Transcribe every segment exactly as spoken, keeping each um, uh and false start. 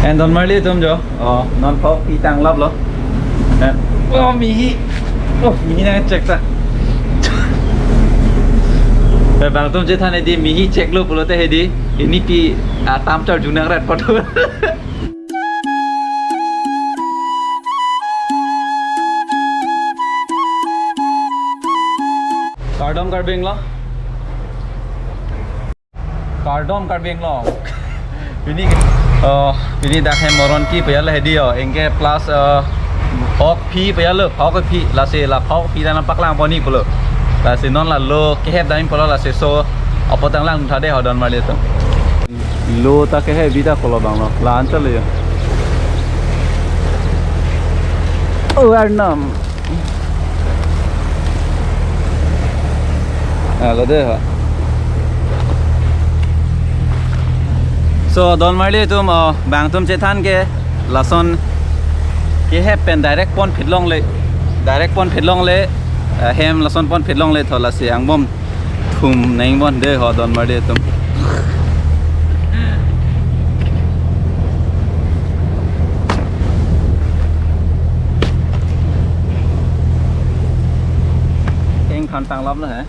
And don marli atum jo, oh, non phak pi tanglaplo. And, oh, mihi. Oh, mihi nangchek ta. Eh, bang atum chethan hedi, mihi cheklo pulote hedi. Pini pi, ah, tam char junang rat pato. Kardom Karbi Anglong. Kardom Karbi Anglong. Pini, uh, pini dak hem Moronti pajirlo hedi jo. Anke plus, uh, phak pi pajirlo, phak pi, lasi la phak pi ta nangpaklang ponji pulo. Lasi non la lo kehep dam ponlo, lasi laso apot tanglang tha dei ho don marli atum. Lo ta kehep bida kolo bang lo. La-an chalo jo. Oh, Arnam. Ah, lo dei ho. So, don marli atum, oh, bang atum chethan ke lason kehep pen direct ponphit longle. Direct ponphit longle, eh, hem lason ponphit longle tho lasi angbong thum neng bon dei ho don marli atum. Keng khan tanglaplo he.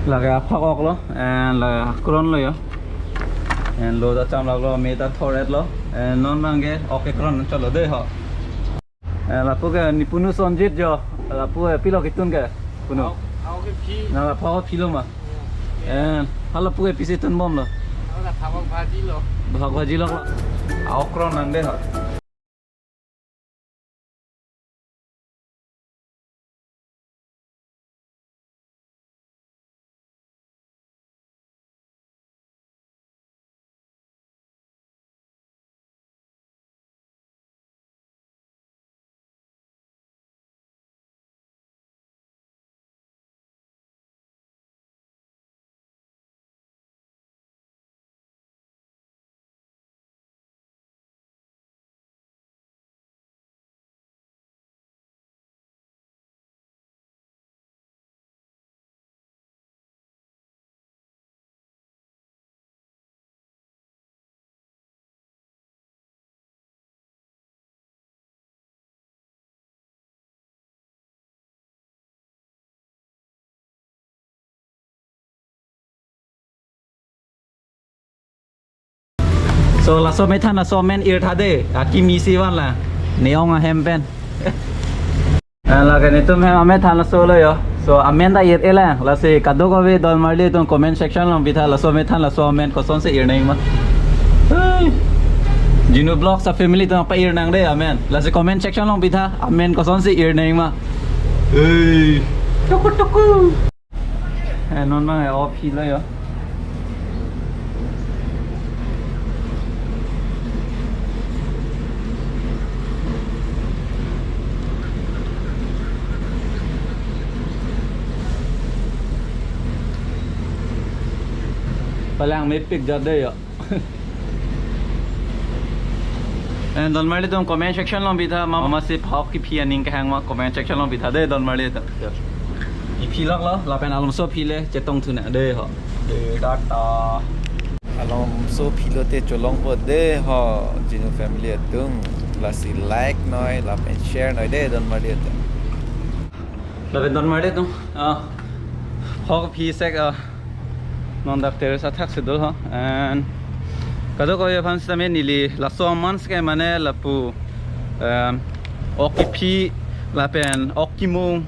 Lake aphak ok lo, and lake akron lo jo. And lo ta chamlaplo, me ta thor-etlo. And non bang ke ok kekron chalo dei ho. Eh, lapu ke nepunu Sonjit jo. Lapu ke pilo ketun ke? Punu. Phak, phak ke pi. Na, phak pi lo ma. Eh, hala pu ke pisi tunbomlo. Hala phak bhaji lo. Phak bhaji lo. Aok kron nang dei ho. So, laso amethan laso amen ir tha dei, akimi si van la, ne-ong ahem pen. Ah, lake netum hem amethan laso lo jo. So, amen ta ir-e lang. Lasi kadokave don marli atum comment section along pitha, laso amethan laso amen kosonsi ir nangma. Hey. Jinu Vlogs a-family atum pa-ir nang dei amen. Lasi comment section along pitha, amen kosonsi ir nangma. Hey. Tuku tuku. Eh, non bang, eh, off hilo jo. Palang mepik jat dei jo. And don marli atum comment section along pitha, ma, masi phak kephi aning kehang ma comment section along pitha dei don marli atum. Yes. Iphi lok lo, lapen alomso phi le chetong thu nang dei ho. Dei data. Alomso phi lote cholongpo dei ho, Jinu family atum. Lasi like noi, lapen share noi dei don marli atum. Lapen don marli atum, ah, phak phi sek, ah, non dak terrace athak si dolo ho. And kadokave aphan sitame neli laso amonths ke mane lapu, um, ok kephi lapen ok kimung,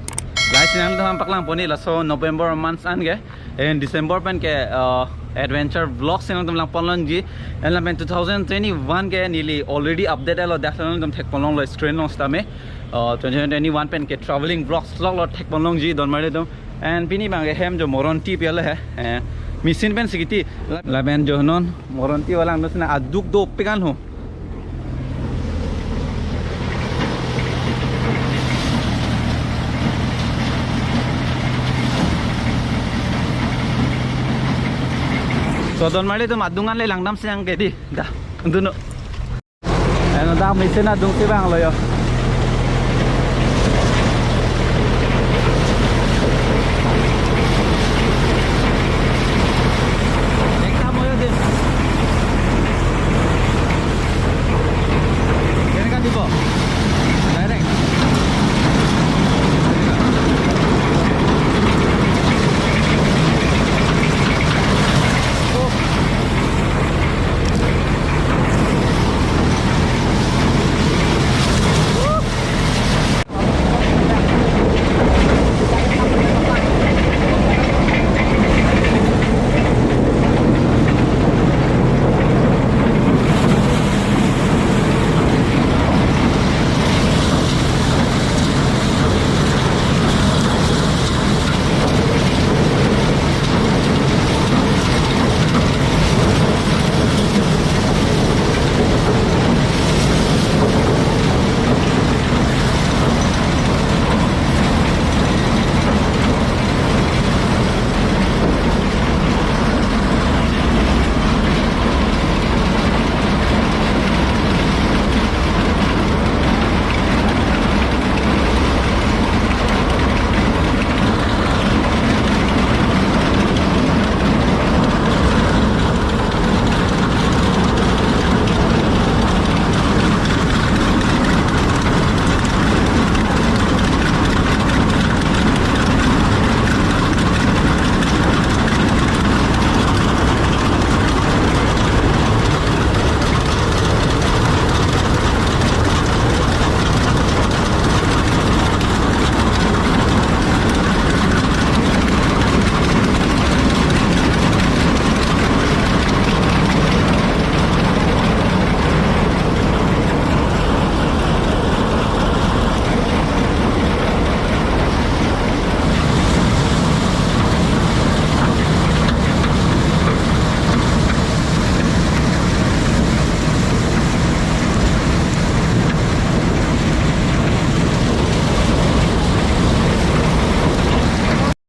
guys, nangtum paklang ponji laso November months an ke. And December pen ke, uh, adventure vlogs nangtum lang pon longji. And lapen two thousand twenty-one ke neli already update lo, dak nangtum thek pon longlo screen along sitame. Uh, twenty twenty-one pen ke traveling vlogs lok lo thek pon longji don marli atum. And pini bang ke hem jo Moronti pi alo he. Eh, machine pen si kiti. La, lapen jo non Moronti valang no sina aduk dopik an ho. So don marli atum adung an le langdam si nang ke dei. Da, dunno. Dam isi na dungsi vanglo yo. Ekta moyo din. Kene ka dipo? Direct.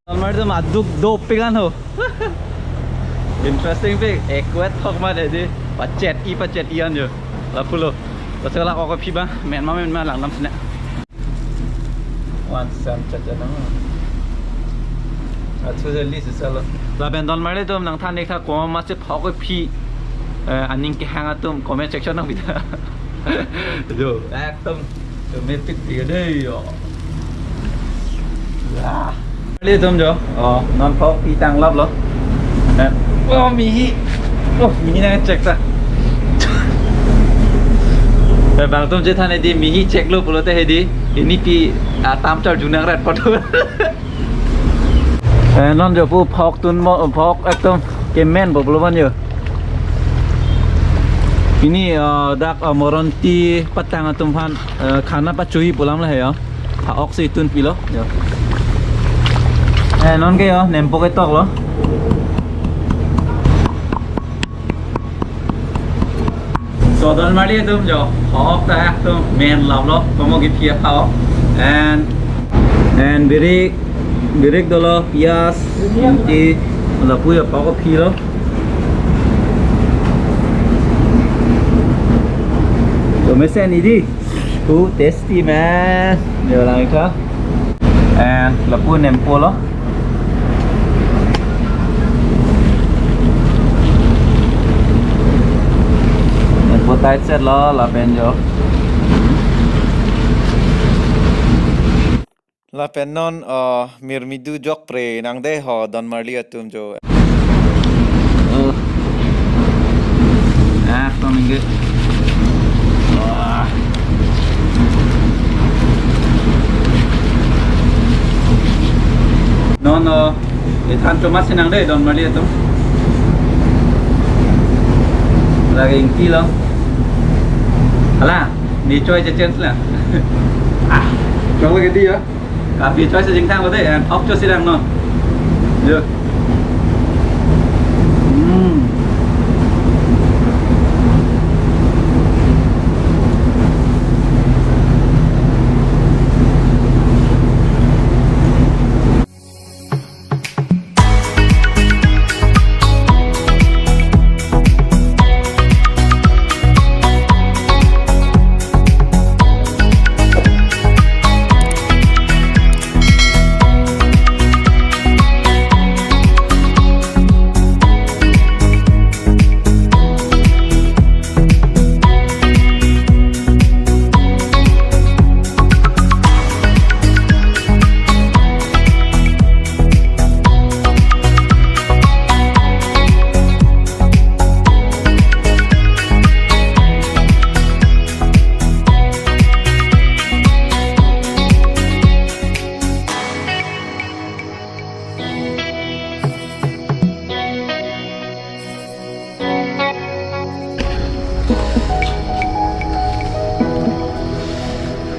Almari atum aduk dopik an ho. Interesting pik, ekwet thok mane di. Pachet-i, pachet-i an jo. Lapulo. Laso la kokophi ba, menma menma langdam sine. Wan sam chat chat nang. Athu jali sisalo. Lapen donmarli atum nangthan ik tha komatsi phak kophi, eh, aning kehang atum comment section nangpi tha. Jo, ekdom, jo, mepik tiga dei yo. Wah. Li atum jo, oh, non phak kophi tang laplo. Eh, oh, mihi. Oh, mihi nangchek ta. Eh, bang atum chethan hedi mihi cheklo pulote hedi. Pini pi, ah, tam char junang rat poto. Eh, non jo pu phak tun mo, phak ekdom kemen po pulo ban jo. Pini, eh, dak, eh, Moronti patang atum aphan, eh, khana pachoji pu alam lahei jo. Phak oksi tun pilo jo. Eh, non ke jo, nempo ketok lo. So, donmarli atum jo, phak ta ekdom men laplo, komo kephi aphak. And, and birik, birik dolo, piyaj, ti, lapu jo phak kophi lo. To mesen hedi. Ooh, tasty man. Jo lang ik tha. And lapu nempo lo. Nempo tight set lo, lapen jo. Lapen non, uh, mirmidu jokpre nang dei ho donmarli atum jo. Oh. Ah, ekdom ingke. Wah. Non, uh, ethan chomatsi nang dei donmarli atum. Lake ingti lo. Hala, ne choi je chance la. Ah, choi ke dia. Kapi choi si jingthang lo dei, and ok choi si lang non. Yo. Hmm.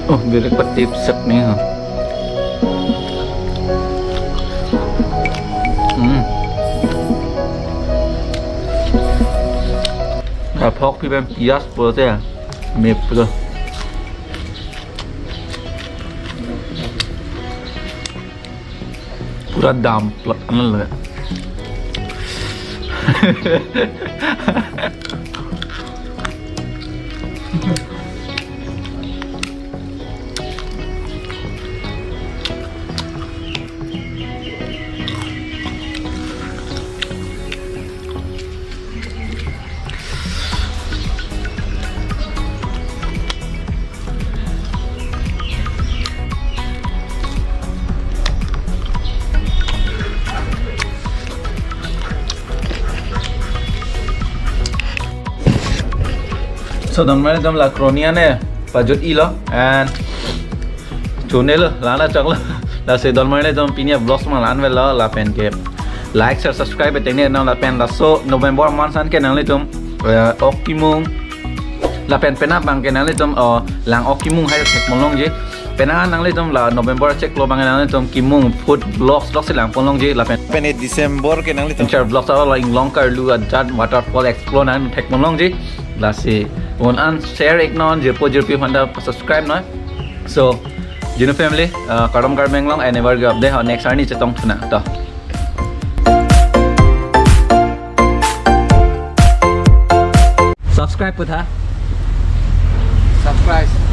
Oh, birik patip sep ni ha. Hmm. Aphok pi pen piyaj pulote meplo. Pura dam plot anlo. So, donmar atum la kroni ane pajut-ilo and chonelo, la-an choklo. Lasi donmar atum pini vlogs ma la-an avelo, lapen ke like, share, subscribe tengne non, lapen laso November month an ke nanglitum, eh, ok kimung, lapen penap abang ke nanglitum, oh, lang ok kimung hai thekponlongji. Penang nanglitum la November chiklo abang nanglitum kimung food vlogs vlogs si langponlongji, lapen pen December ke nanglitum char vlogs alo la inglong karlu ajat waterfall explore nang thekponlongji. Lasi un-an share ik non, jirpo jirpi aphanta subscribe non. So, Genu family, uh, kardom Karbi Anglong, and never give up dei, ho next arni chetongthu nang to. Subscribe putha. Subscribe.